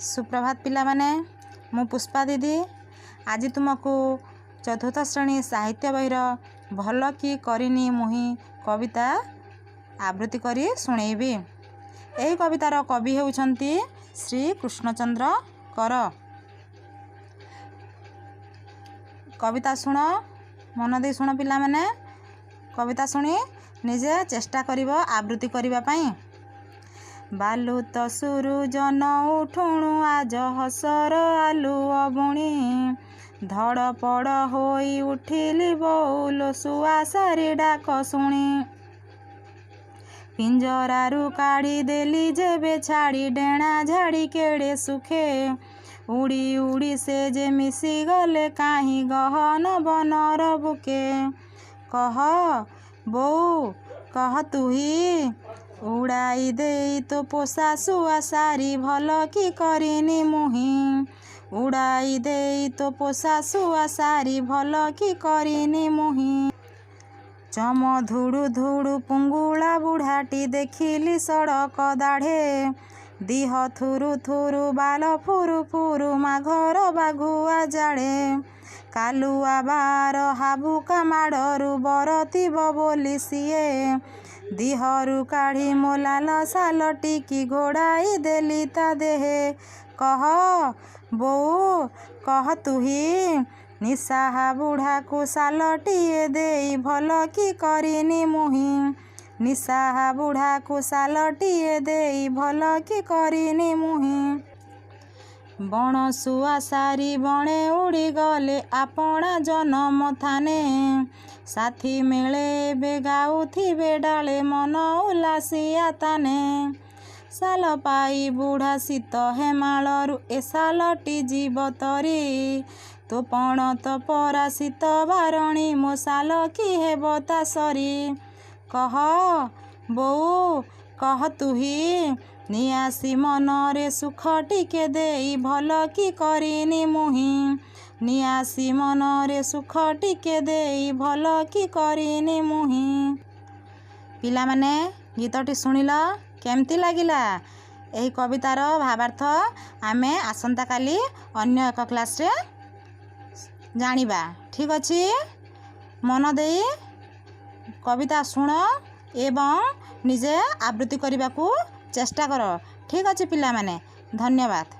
ସୁପ୍ରଭାତ ପିଲାମାନେ, ମୁଁ ପୁଷ୍ପା ଦିଦି। ଆଜି ତୁମକୁ ଚତୁର୍ଥ ଶ୍ରେଣୀ ସାହିତ୍ୟ ବହିର ଭଲ କି କରିନି ମୁହିଁ କବିତା ଆବୃତ୍ତି କରି ଶୁଣେଇବି। ଏହି କବିତାର କବି ହେଉଛନ୍ତି ଶ୍ରୀ କୃଷ୍ଣଚନ୍ଦ୍ର କର। କବିତା ଶୁଣ, ମନ ଦେଇ ଶୁଣ ପିଲାମାନେ। କବିତା ଶୁଣି ନିଜେ ଚେଷ୍ଟା କରିବ ଆବୃତ୍ତି କରିବା ପାଇଁ। ବାଲୁ ତ ସୁରୁଜ ନ ଉଠୁଣୁ ଆଜ ହସର ଆଲୁଅ ବୁଣି, ଧଡ଼ପଡ଼ ହୋଇ ଉଠିଲି ବୋଉଲୋ ଶୁଆ ଶାରୀ ଡାକ ଶୁଣି। ପିଞ୍ଜରାରୁ କାଢ଼ି ଦେଲି ଯେବେ ଛାଡ଼ି, ଡେଣା ଝାଡ଼ି କେଡ଼େ ସୁଖେ ଉଡ଼ି ଉଡ଼ି ସେ ଯେ ମିଶିଗଲେ କାହିଁ ଗହନ ବନର ବୁକେ। କହ ବୋଉ କହ ତୁହି, ଉଡ଼ାଇ ଦେଇ ତୋ ପୋଷା ଶୁଆ ଶାରୀ ଭଲ କି କରିନି ମୁହିଁ। ଉଡ଼ାଇ ଦେଇ ତୋ ପୋଷା ଶୁଆ ଶାରୀ ଭଲ କି କରିନି ମୁହିଁ। ଚମ ଧୁଡ଼ୁ ଧୁଡ଼ୁ ପୁଙ୍ଗୁଳା ବୁଢ଼ାଟି ଦେଖିଲି ସଡ଼କ ଦାଢ଼େ, ଦିହ ଥୁରୁ ଥୁରୁ ବାଲ ଫୁରୁ ଫୁରୁ ମାଘର ବାଘୁଆ ଜାଡ଼େ। କାଲୁଆ ବାର ହାବୁକା ମାଡ଼ରୁ ବରତିବ ବୋଲି ସିଏ, ଦିହରୁ କାଢ଼ି ମୋ ଲାଲ ସାଲଟିକି ଘୋଡ଼ାଇ ଦେଲି ତା ଦେହେ। କହ ବୋଉ କହ ତୁହି, ନିଶାହା ବୁଢ଼ାକୁ ସାଲଟିଏ ଦେଇ ଭଲ କି କରିନି ମୁହିଁ। ନିଶାହା ବୁଢ଼ାକୁ ସାଲଟିଏ ଦେଇ ଭଲ କି କରିନି ମୁହିଁ। ବଣ ଶୁଆ ଶାରୀ ବଣେ ଉଡ଼ିଗଲେ ଆପଣା ଜନମ ଥାନେ, ସାଥୀ ମେଳେ ଏବେ ଗାଉଥିବେ ଡାଳେ ମନ ଉଲ୍ଲାସିଆ ତାନେ। ସାଲ ପାଇ ବୁଢ଼ା ଶୀତ ହେମାଳରୁ ଏ ସାଲଟି ଯିବ ତରି, ତୋ ପଣତ ପରା ଶୀତ ବାରଣୀ ମୋ ସାଲ କି ହେବ ତା ସରି। କହ ବୋଉ କହ ତୁହି, ନିଆସି ମନରେ ସୁଖ ଟିକେ ଦେଇ ଭଲ କି କରିନି ମୁହିଁ। ନିଆସି ମନରେ ସୁଖ ଟିକେ ଦେଇ ଭଲ କି କରିନି ମୁହିଁ। ପିଲାମାନେ, ଗୀତଟି ଶୁଣିଲ, କେମିତି ଲାଗିଲା? ଏହି କବିତାର ଭାବାର୍ଥ ଆମେ ଆସନ୍ତାକାଲି ଅନ୍ୟ ଏକ କ୍ଲାସ୍ରେ ଜାଣିବା। ଠିକ୍ ଅଛି? ମନ ଦେଇ କବିତା ଶୁଣ ଏବଂ ନିଜେ ଆବୃତ୍ତି କରିବାକୁ ଚେଷ୍ଟା କର। ଠିକ୍ ଅଛି ପିଲାମାନେ, ଧନ୍ୟବାଦ।